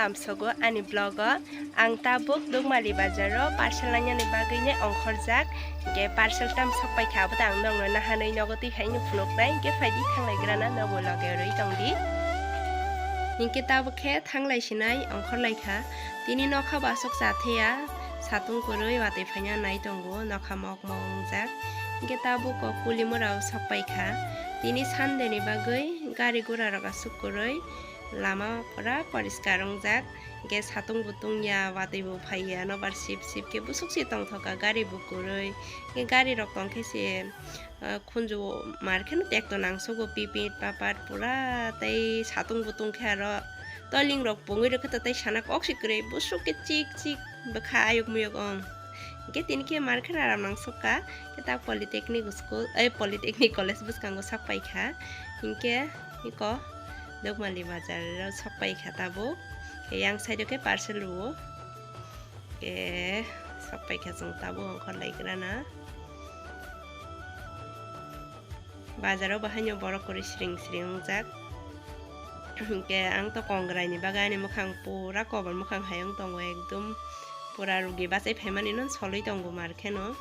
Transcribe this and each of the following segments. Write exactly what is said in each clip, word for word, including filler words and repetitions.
Amsogo ani vlog o ang tabuk Dukmali bazar o parcel lainani bagwi nai ongkhorjak. Hingke parcel tam sok paikha, abo ta ang nokno nahanwi nogo twi phaino phunuknai, hingke phaidi thanglaigrana nogo loge rwi tongdi. Hingke tabuk khe thanglai sinai ongkhorlaikha. Tini nokha bo aswk chatheya, satung kwrwi watwi phaina nai tongo, nokha mokmok wngjak. Hingke tabuk o Kulimura o sok paikha. Tini Sunday ni bagwi gari gura rok aswk kwrwi. Lama pura poriskar wngjak, hingke satung bo tungya, watwi bo phaiya, nobar sip sip khe busuk se tongthoka, gari bo kwrwi, hingke gari rok tongkhe se, ah, khunju mar kheno tekto nangsogo, pipit papat pura tei satung bo tungkhe aro toiling rok pungwi rwkhe to tei sana kok se kwrwi, busuk khe chik chik bwkha ayuk muyuk ong. Hingke tini khe mar kheno aram nangsukha, khe ta Polytechnic school, eh, Polytechnic college bwskango sak paikha, hingke iko Dukmali bazar o sok paikha tabuk. Yang side o khe parcel rwo. Khe sok paikha chwng tabuk ongkhor laikrana. Bazar o bo haino borok kwrwi sring sring wngjak. Hwnkhe ang to kongrai ni bagwi ani mwkhang pura kobor mwkhang hai wng tongo, ekdum pura rugi bachai phaimani no solwi tongo mar kheno.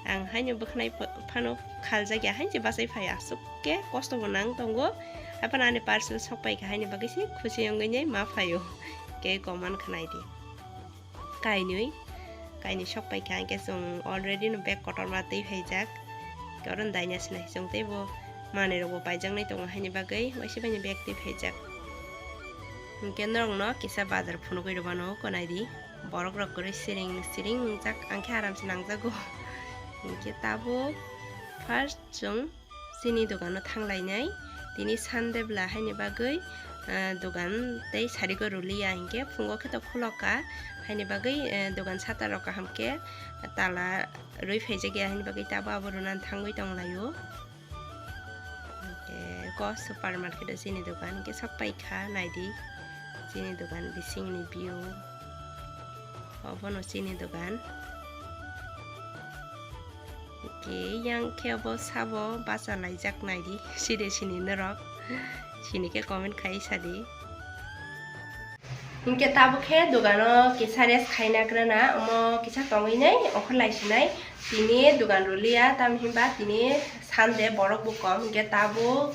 Ang haino bwkhnai ph-, phano khaljak ya, haino se bachai phai aswk khe kosto bo nang tongo. Haphano ani parcel sok paikha haini bagwi se khusi wngwi nai ma phaio. Khe comment khwnaidi. Kainwi, kainwi sok paikha, hwnkhe chwng already no bag kotorma twi phaijak. Khe oro daina sinai chwng teibo manwi rokbo paijaknai tongo haini bagwi, waisa baini bag twi phaijak. Hwnkhe norokno kisa bazar phunugwi rwmano, khe naidi. Borok rok kwrwi siring siring wngjak, ang khe aram se nangjago. Hwnkhe tabuk first chwng chini dogano thanglainai. Tini Sunday bwla haini bagwi, ah, dogan tei sarigo rwliya, hinkhe phungo khe to khulokha, haini bagwi, eh, dogan sata rok kaham khe tala rwi phaijakya, haini bagwi tabuk abo rwnani thangwi tonglaio. Hwnkhe ko supermarket o chini dogan hwnkhe sok paikha, naidi chini dogan bisingni view. Obono chini dogan. Hwnkhe yang khe obo sabo bacha laijak, naidi side sini norok. Sini khe comment khai sadi. Hwnkhe tabuk khe dogano kisa rest khaina grana, omo kisa tongwi nai ongkhor lai sinai. Tini dogan rwliya, tamni hinba tini Sunday borok bo kom, hwnkhe tabuk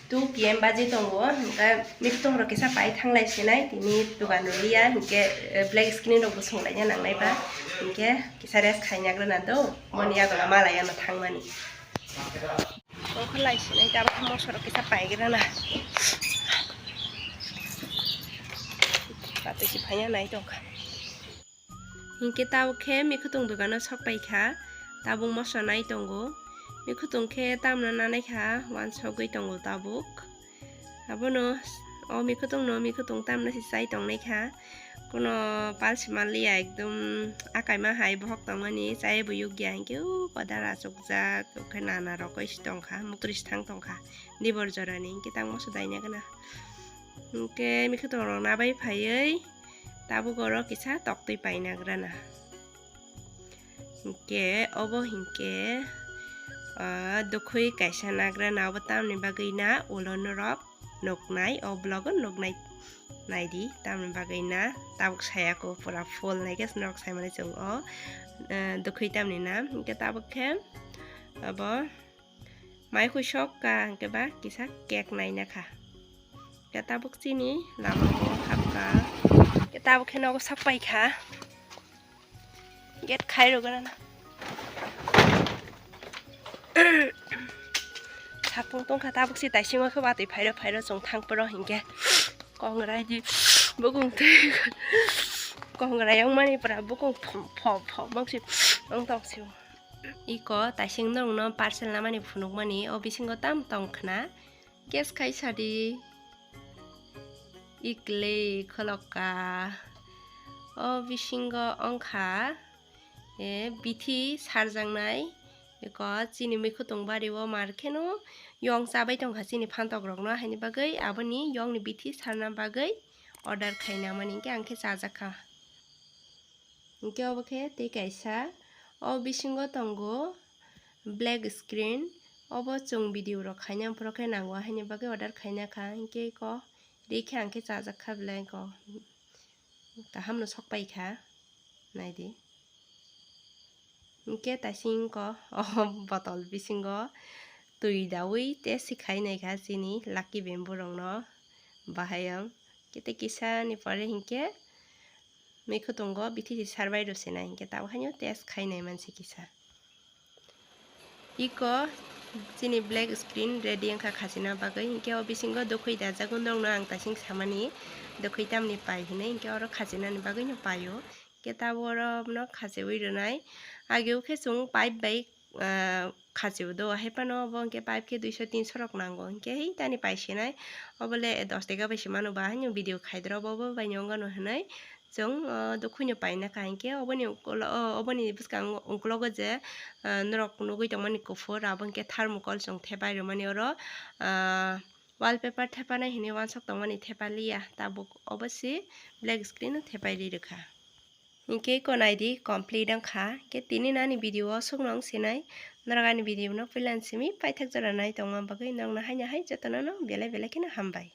two P M baji tongo, hwnkhe mikhutung rok kisa pai thanglai sinai, tini dogan rwliya, hwnkhe, eh, black screen rok bo sunglaina nangnai ba, hwnkhe kisa rest khaina grana do, moni yago malai ano thangmani. Ongkhor lai sinai, tabuk moso rok kisa paigrana. Patwi si phaiya nai tongkha. Hinkhe tabuk khe mikhutung dogano sok paikha, tabuk moso nai tongo. Mikhutung khe tamno nanai kha, wansogwi tongo tabuk. Abono o mikhutung no mikhutung tamno se chai tongnai kha. Kuno pal se manliya, ekdom akaima hai bohok tongmani, chai bo yokya, hinkhe o podar achukjak, o khe nana rok oi se tongkha, muktri se thang tongkha, dibor jorani, hinkhe tamo se daina gana. Hinkhe mikhutung rok nabai phaiwi tabuk oro kisa toktwi paina grana. Hinkhe obo hinkhe, ah, dokhwi kaisa nagra na, obo tamni bagwi na ulo norok nuknai, o vlog o nuknai, naidi tamni bagwi na tabuk saya kho pura full naikhe norok saimani chwng o, ah, dokhwi tamni na. Hinkhe tabuk khe obo mai khwi sok ka hinkhe ba kisa cake naina kha. Hinkhe tabuk chini lama o hapkha. Hinkhe tabuk khe nogo sak paikha. Gate khai rwgwna na. Satung tongkha tabuk si taisingo khe watwi phairo phairo chwng thang phoro hinkhe. Kongrai di bukung twi kongrai wngmani pura bukung pho pho pho bangsi wng tong sio. Iko taising norokno parcel namani phunukmani o bisingo tam tong khna. Guess khai sadi. Ikle kholoka. O bisingo wngkha, e, bithi sarjaknai. Eko chini mikhutung bari o mar kheno yong chabai tongkha chini phantok rokno, haini bagwi aboni yongni bithi sarna bagwi order khaina mani hinkhe ang khe chajakha. Hinkhe obo khe tei kaisa, o bisingo tongo black screen, obo chwng video rok khaina aphuru khe nango, haini bagwi order khaina kha, hinkhe eko ri khe ang khe chajak kha belai eko. Kaham no sok pai kha, nai di. Hingke taising ko o botol bisingo twi dawi test khai nai kha chini Lucky Bamboo rok no bahai ang. Kete kisa ni pore hingke mikhutungo bithi si sarbai rw se nai hingke tabo haino test khai nai mansi kisa. Iko chini black screen ready wngkha khachina bagwi, hinkhe o bisingo dokhwi dajak wng dongno ang taising samani, dokhwi tamni pai hinwi, hinkhe oro khachinani bagwino paio. Hinkhe tabuk oro bono khachiwi rwnai. Ageo khe chwng pipe bai, ah, khachiwo do, haiphano obo hinkhe pipe khe duiso tinso rok nango, hinkhe hei tani paisinai, obole dos taka bai se mano ba, haino video khaidoro bo, bo bai ni wngano hinwi. Chwng, o, dokhwino paina kha hinkhe oboni ukolo-, o, oboni bwskango, ukologo je, o, norok nugwi tongmani kuphur, abo hinkhe thermocol chwng thepai rwmani oro, o, wallpaper thepanai hinwi uansuk tongmani thepaliya, tabuk obo se black screen o thepai ri rwkha. Hinkhe iko naidi complete wngkha, hinkhe tini ani video o aswkno wng sinai, norok ani video no puila ni simi paithak jora nai tongma bagwi nokno haino hai jotono no belai belai kheno hambai.